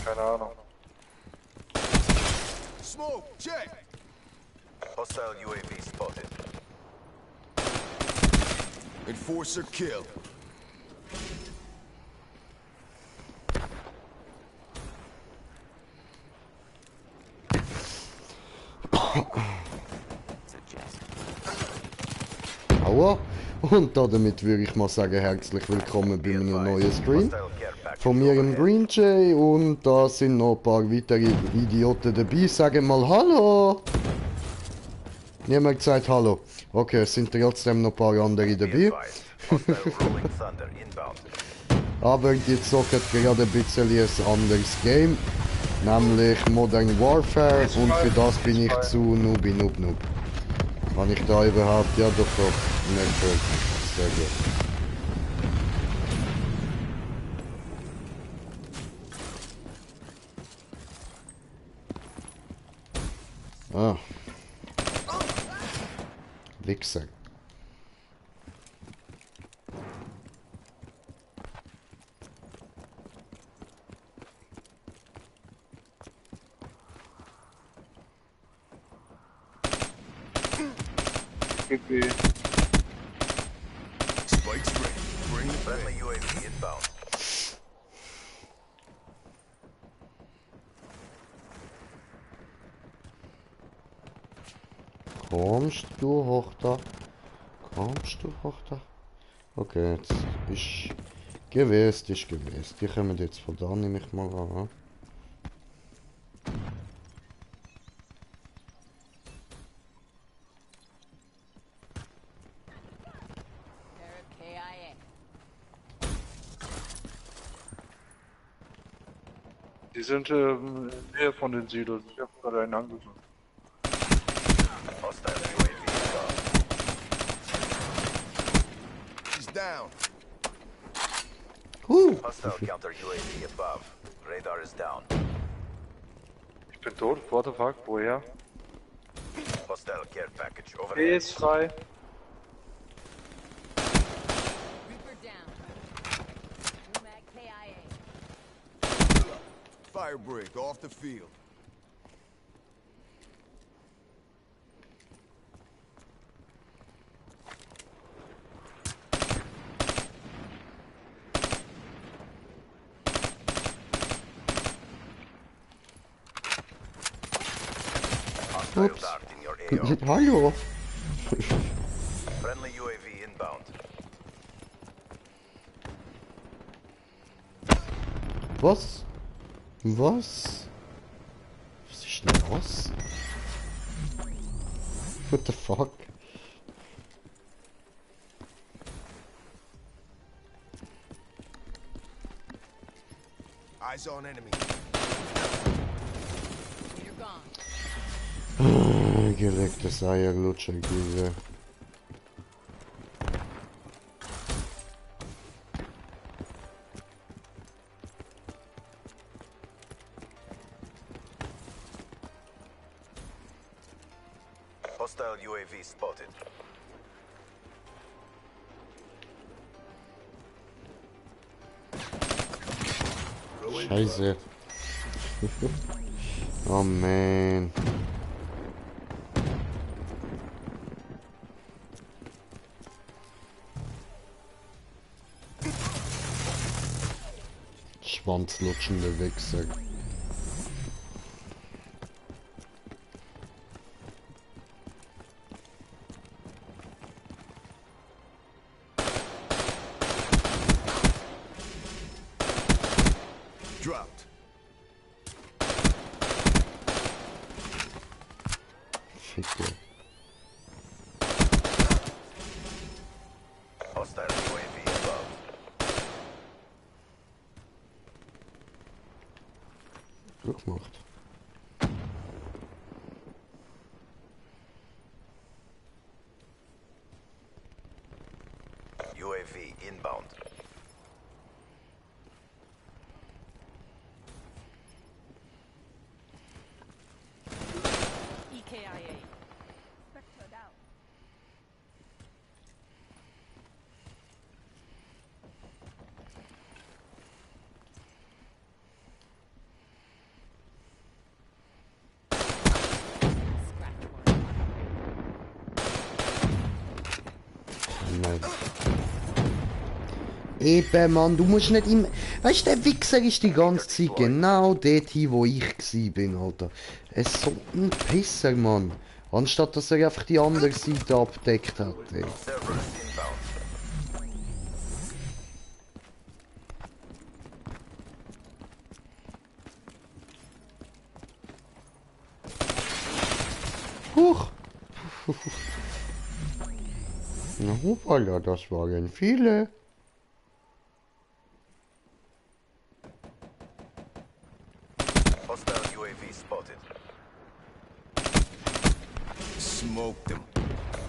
Keine Ahnung. Smoke, check. Hostile UAV spotted. Enforcer kill. Aua. Und damit würde ich mal sagen, herzlich willkommen bei meinem neuen Stream von mir im Green Jay. Und da sind noch ein paar weitere Idioten dabei. Sagen mal Hallo. Niemand gesagt Hallo. Okay, es sind trotzdem noch ein paar andere dabei. Aber die zocken gerade ein bisschen ein anderes Game. Nämlich Modern Warfare. Und für das bin ich zu Noob. Kann ich da überhaupt? Ja, doch. Nicht wirklich. Sehr gut. Ah. Wichser. GG. Spikes ready. Bring the Friendly UAV inbound. Kommst du hoch da? Okay, jetzt ist gewesen. Die kommen jetzt von da, nehme ich mal an. Die sind in der Nähe von den Silos. Ich habe gerade einen angegriffen. Hostile UAV inbound. He's down. Hostile counter UAV above. Radar is down. Ich bin tot. What the fuck? Woher? Hostile care package B overhead. ist frei. Reaper down. Mag KIA. Firebreak off the field. Hostile Ups. dart in your AO. Hallo. Friendly UAV inbound. Was? Was ist denn das? What the fuck? Eyes on enemy. You're gone. Gelecktes Eierlutscher, diese. Hostile UAV spotted. Scheiße. Oh man. Schwanzlutschende Wichser. Dropped. Ficke. Hostile UAV above. Gut gemacht. UAV inbound. EKIA. Spectre down. Eben, Mann, du musst nicht immer... Weißt du, der Wichser ist die ganze Zeit genau dort hin, wo ich bin, Alter. Es ist so ein Pisser, Mann. Anstatt dass er einfach die andere Seite abdeckt hat, ey. Server is inbound. Huch! Na, hoppala, das waren viele. Hostile UAV spotted. Smoked him.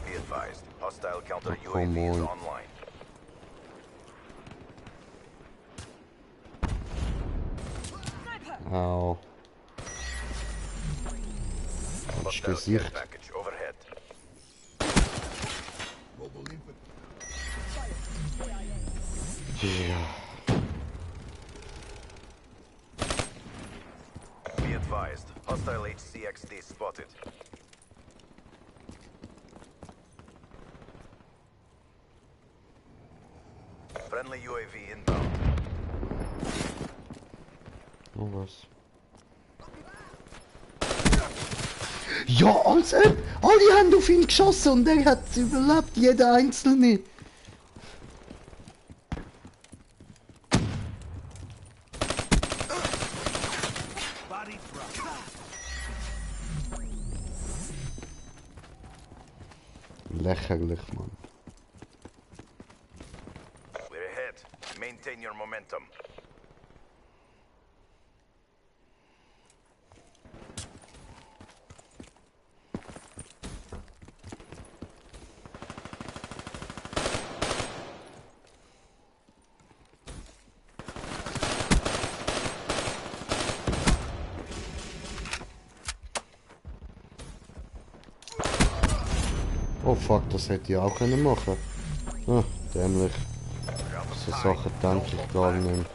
Be advised. Hostile counter Oh, come UAV is on. online. Au. Hast Hostile care Gesicht. package overhead. Ja. Be advised. Hostile HCXD spotted. Friendly UAV inbound. Oh, was? Ja, als ob! Alle haben auf ihn geschossen und er hat es überlebt, jeder Einzelne. Lächerlich, Mann. We're ahead. Maintain your momentum. Oh fuck, das hätte ich auch können machen. Ah, dämlich. So Sachen denke ich gar nicht.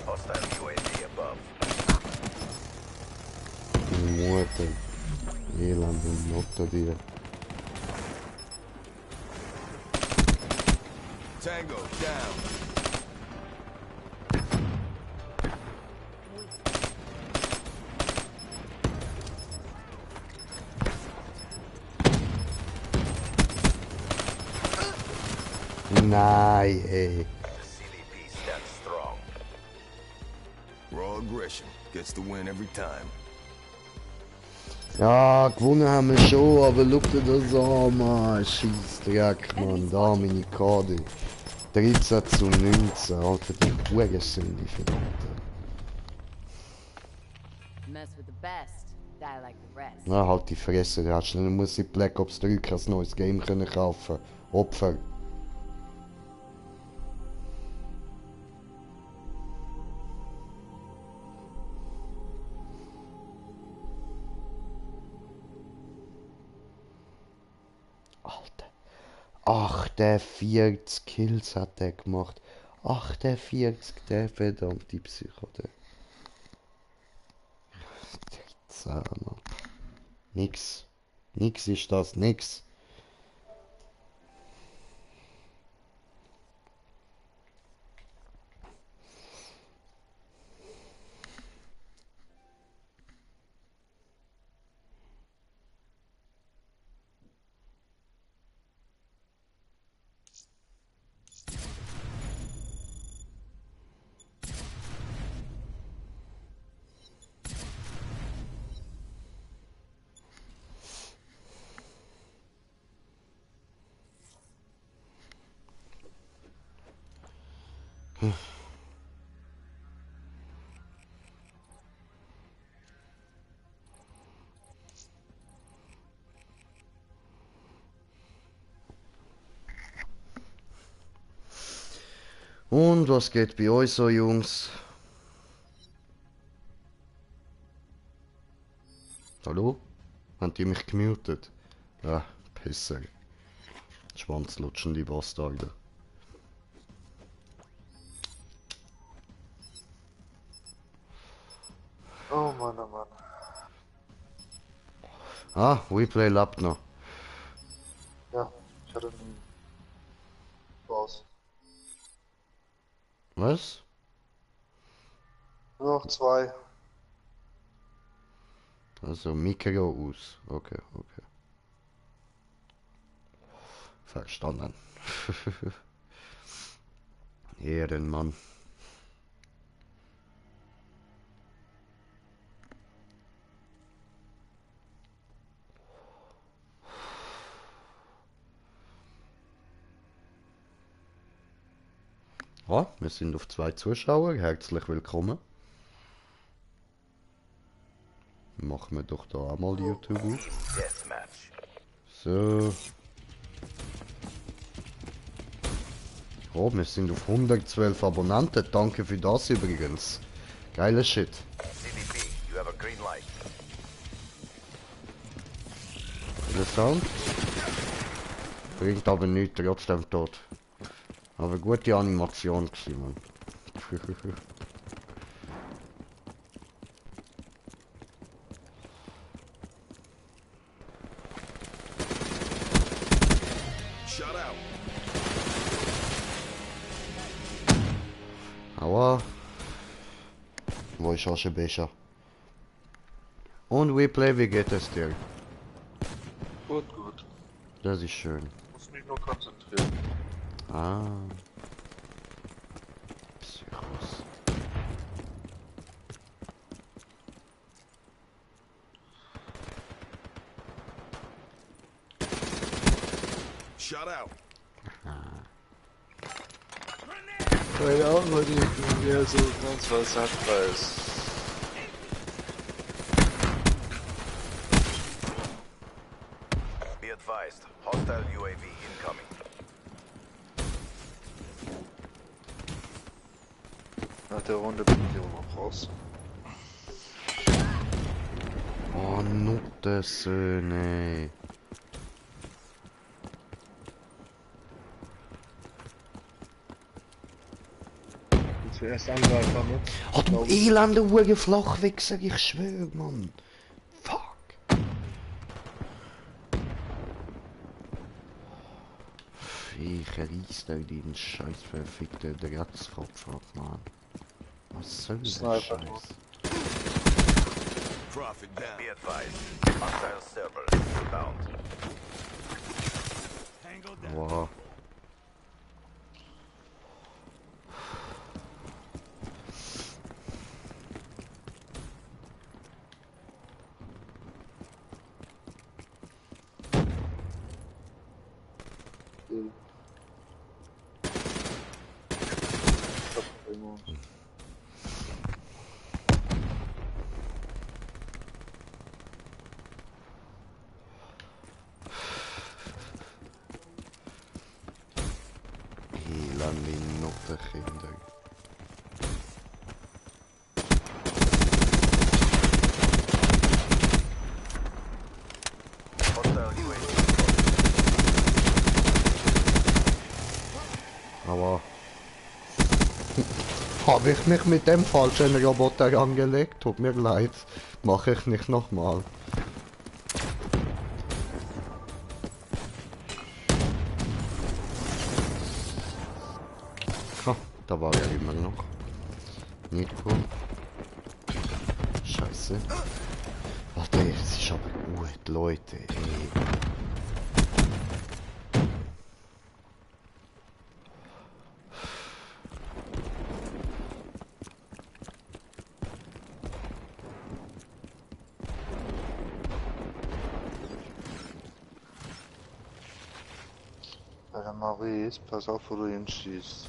Hostile UAV above. Meine Mutter. Elend und Mutter dir. Tango, down. Nein, ey. The CDP stands strong. Raw aggression gets the win every time. Ja, gewonnen haben wir schon, aber schau dir das an, Mann. Scheissdreck, Mann. Da meine Karte. 13:19, Alter, die Hurensünde, verdammt. Mess with the best, die like the rest. Na, halt die Fresse, du hast schnell muss ich Black Ops 3 kein neues Game können kaufen. Opfer. Alter. 48 Kills hat der gemacht. 48, der verdammte Psycho. Der. 13, Mann. Nix. Nix ist das, nix. Und was geht bei euch so, Jungs? Hallo? Habt ihr mich gemutet? Ah, Pisser. Schwanzlutschende Bastarde. Oh Mann, oh Mann. Ah, Replay lebt noch. Ja, ich hatte einen Boss. Was? Nur noch 2. Also Mikro aus. Okay, okay. Verstanden. Ehrenmann. Ja, wir sind auf 2 Zuschauer. Herzlich willkommen. Machen wir doch da auch mal YouTube auf. Deathmatch. So. Oh, wir sind auf 112 Abonnenten. Danke für das übrigens. Geiler Shit. CVP, you have a green light. Der Sound. Bringt aber nichts, trotzdem tot. Aber gute Animation gewesen, Mann. Shut out. Aua. Wo ist Aschenbecher? Und Replay, wie geht es dir? Gut, gut. Das ist schön. Muss mich nur konzentrieren. Ah. Psychos. Shut out. Keine Ahnung, weil ich mir so ganz was weiß. Be advised, hostile UAV incoming. Nach der Runde bin ich auch noch raus. Oh, Nuttensöhne. Zuerst Angreifer, ne? Oh, du elende Uhr Flachwichser, ich schwöre, Mann. Fuck. Ich reiss dir den scheiß verfickten Dreckskopf ab, Mann. Was soll der Sniper Scheiß? tot. Profit down. Be advised, hostile server inbound. Wow. Elende Nuttenkinder. Hostile UAV. Aber habe ich mich mit dem falschen Roboter angelegt? Tut mir leid. Mache ich nicht nochmal. Ha, da war er immer noch. Nicht cool. Scheiße. Warte, es ist aber gut, Leute. Ey. Bei der Maurice, pass auf, wo du hinschießt.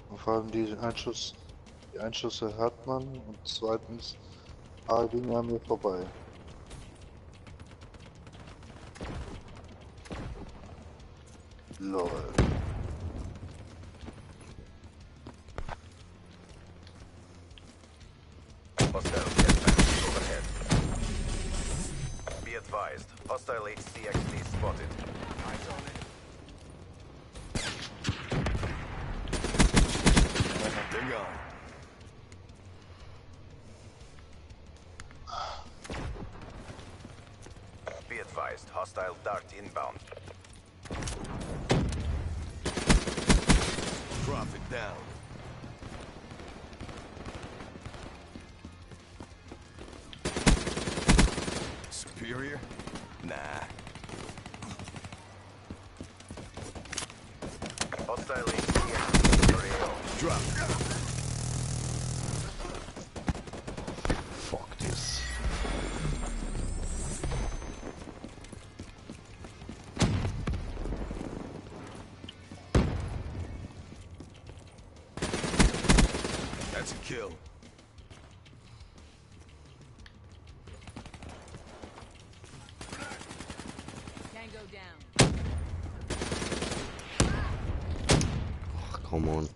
Und vor allem die Einschüsse hat man und zweitens, ging an mir vorbei. Lol. Hostile deathmatch overhead. Be advised, hostile HCXD spotted. Eyes on it. They're gone. Be advised, hostile Hostile dart inbound. Prophet down. Superior? Nah. Hostile AT. Drop. Fuck this. That's a kill. Tango down. Come on.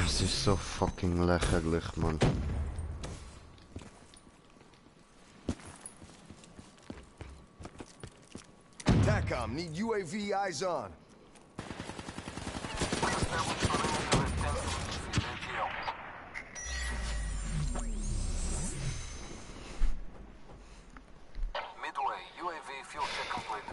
Es ist so fucking lächerlich, Mann. TACOM, need UAV eyes on. Midway, UAV fuel check complete.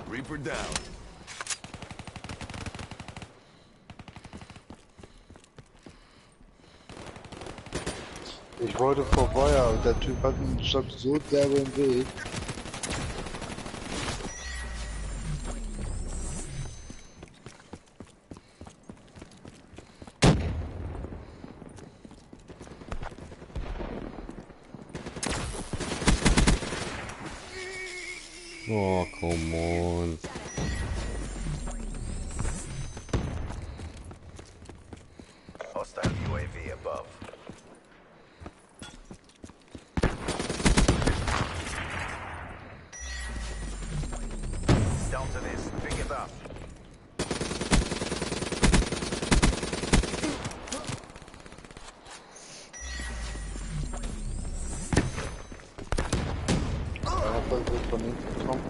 Reaper down. Ich wollte vorbei, aber der Typ hat einen Stock so derbe im Weg. Oh, come on. Hostile UAV above. Down to this. Pick it up. Einer versucht von hinten zu kommen.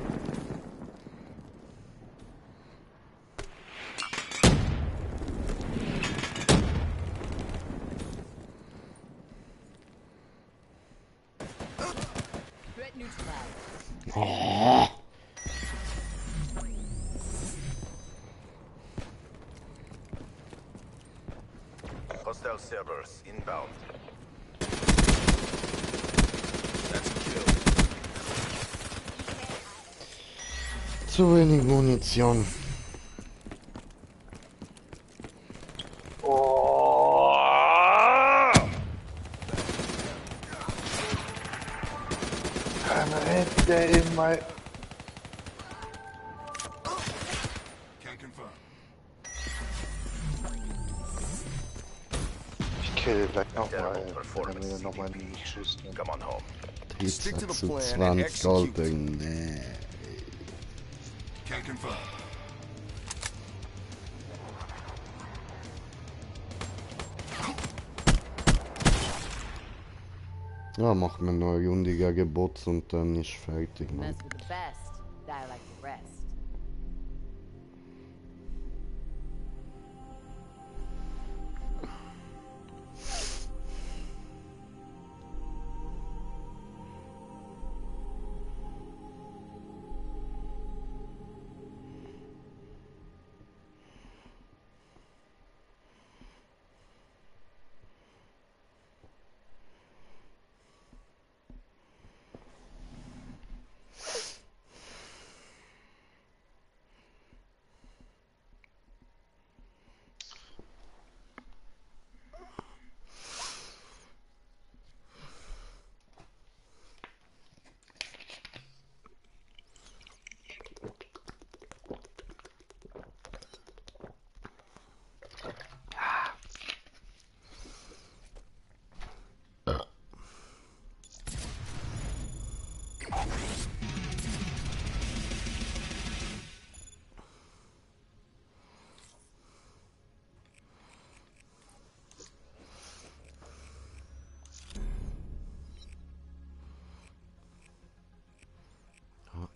Threat neutralized. Oh. Hostile servers inbound. That's a kill. Zu wenig Munition. Oh! Dann rennt der in mein... Can confirm. Ich kill gleich nochmal, wenn er mir nochmal einen Schuss nimmt. Come on home. Stick to the 13 plan and 20, Alter. execute. Nee. Can confirm. Ja, machen wir noch eine Runde gegen Bots und dann ist fertig, Mann. Mess with the best, die like the rest.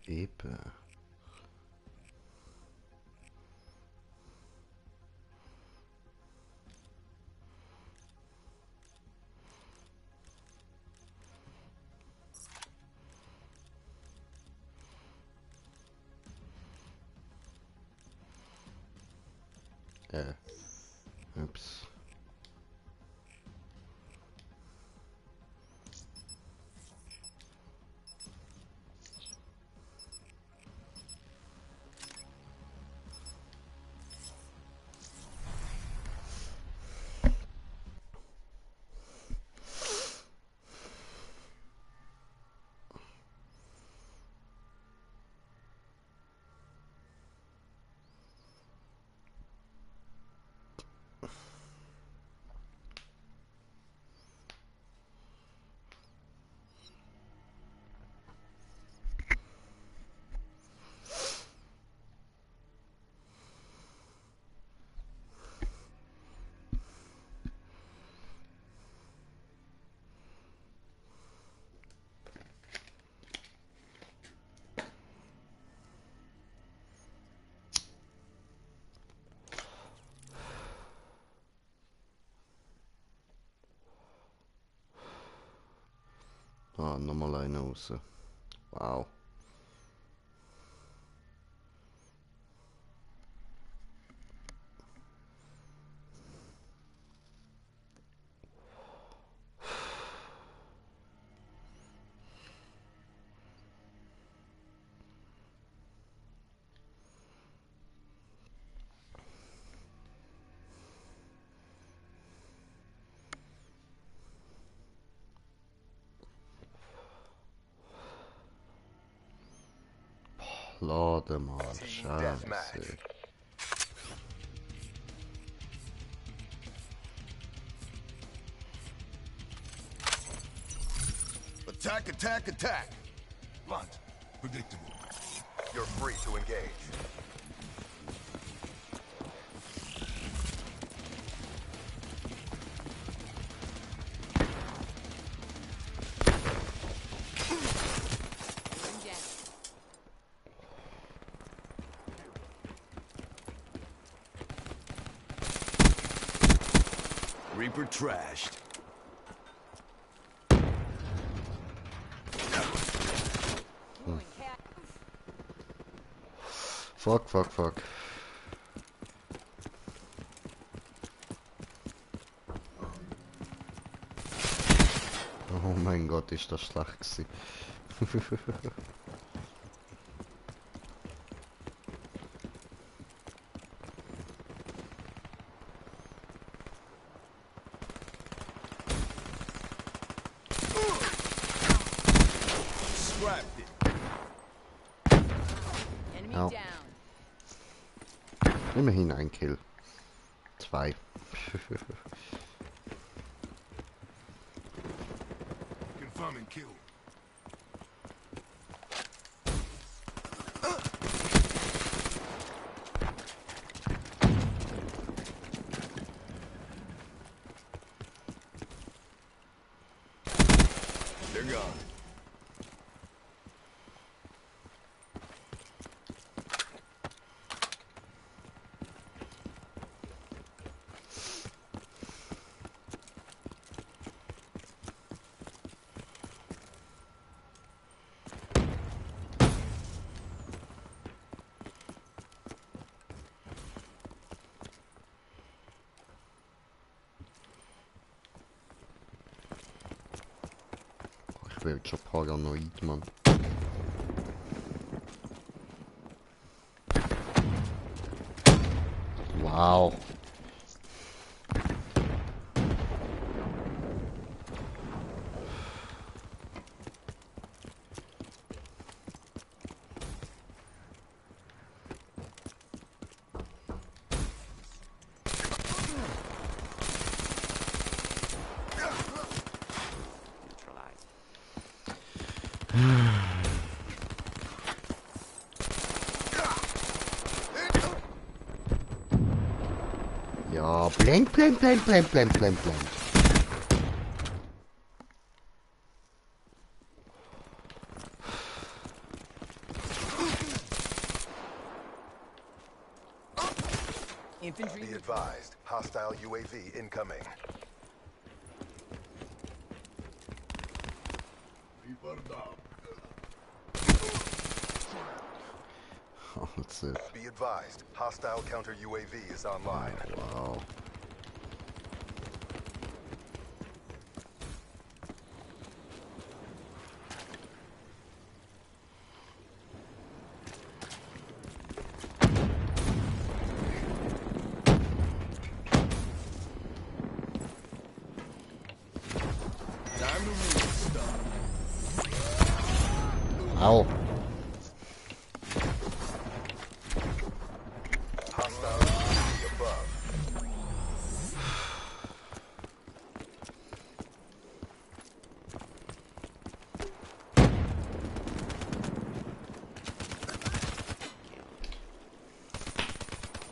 Eben. Ups. Ah, nochmal eine raus. Wow. Lade mal, Team Scheiße. deathmatch. Attack, attack, attack! Blunt. Predictable. You're free to engage. Reaper trashed. Fuck, fuck, fuck. Oh mein Gott, ist das schlecht gewesen. Scrapped it. Enemy Ow. down. Immerhin ein Kill. 2. Confirming kill. They're gone. Ich werde schon paranoid, Mann. Wow. Ja, blend, blend, blend, blend, blend, blend, blend. Infantry Be advised, hostile UAV incoming. Reaper down. Oh, that's it. Be advised, hostile counter UAV is online. Wow. Time to restart. Ow. Hostile UAV above.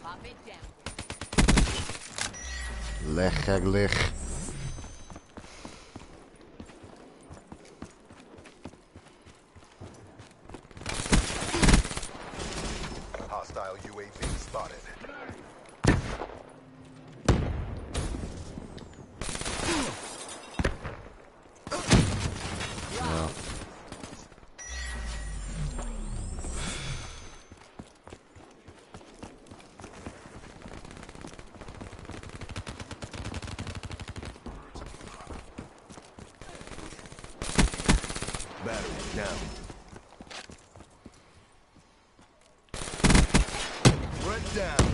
Pop it down. Lächerlich. Hostile UAV spotted. Ja. Battery down. Threat down.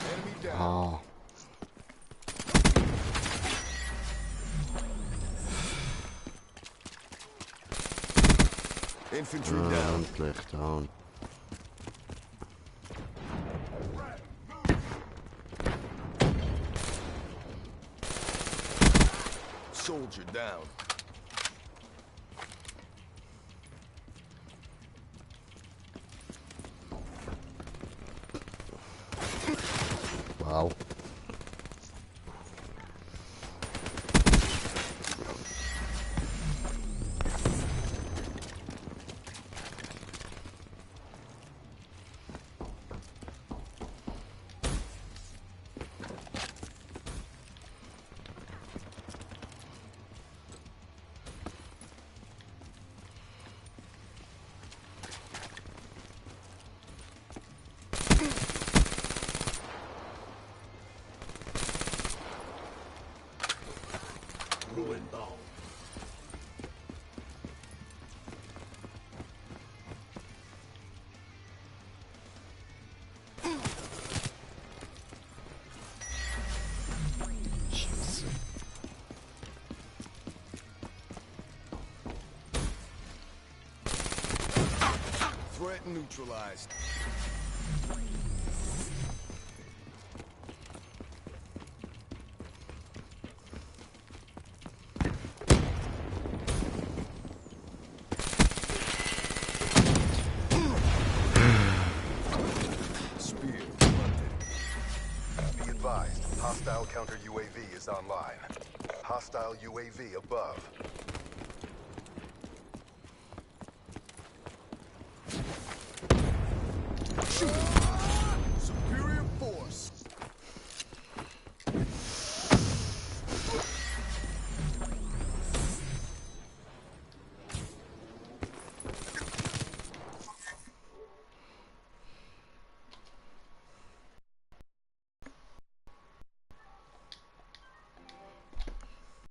Enemy down. Ah. Infantry Ja, down. endlich down. Soldier down. Wow. Ruin down. Scheiße. Threat neutralized. Spear planted. Be advised, hostile counter UAV is online. Hostile UAV above.